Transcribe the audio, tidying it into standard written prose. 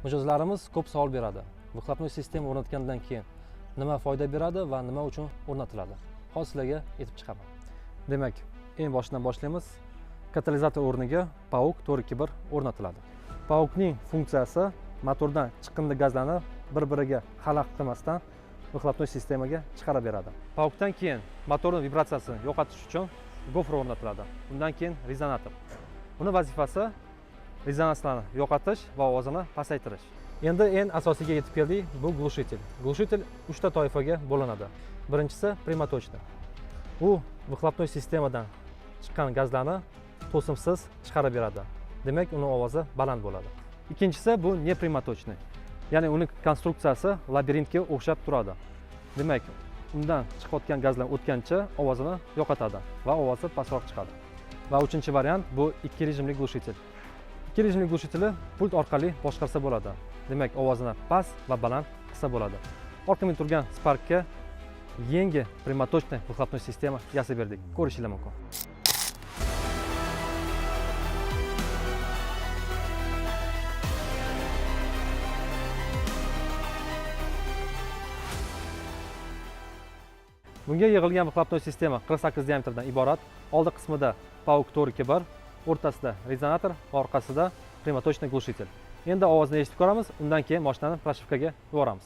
Mijozlarimiz ko'p savol beradi. Выхлопной sistema o'rnatgandan keyin nima foyda beradi va nima uchun o'rnatiladi? Hozir sizlarga aytib chiqaman. Demak, eng boshidan boshlaymiz. Katalizator o'rniga PAUK 421 o'rnatiladi. PAUKning funksiyasi motordan chiqindi gazlarni bir-biriga xalaqit qilmasdan выхлопной sistemaga chiqarib beradi. PAUKdan keyin motorning vibratsiyasini yo'qotish uchun gofra o'rnatiladi. Undan keyin rezonator. Uni vazifasi rezonanslarni yo'qotish va ovozini pasaytirish. Endi eng asosiyga yetib keldik, bu глушитель. Глушитель 3 ta toifaga bo'linadi. Birinchisi прямоточный. U выхлопной sistemadan chiqqan gazlarni to'simsiz chiqarib beradi. Demak, uni ovozi baland bo'ladi. Ikkinchisi bu непрямоточный. Ya'ni uni konstruksiyasi labirintga o'xshab turadi. Demak, undan chiqayotgan gazlar o'tgancha ovozini yo'qotadi va ovozi pastroq chiqadi. Va uchinchi variant bu ikki rejimli глушитель. Ikki rejimli глушителni pult orqali boshqarsa bo'ladi. Demak, ovozini past va baland qilsa bo'ladi. Orqamda turgan Sparkka yangi прямоточный выхлопной sistema yasab berdik. Ko'rishingiz mumkin. Bunga yig'ilgan выхлопной sistema 48 diametrdan iborat. Oldi qismida PAUK 421, o'rtasida rezonator va orqasida прямоточный глушитель. Endi ovozini eshitib ko'ramiz, undan keyin mashinani прошивка ga yuboramiz.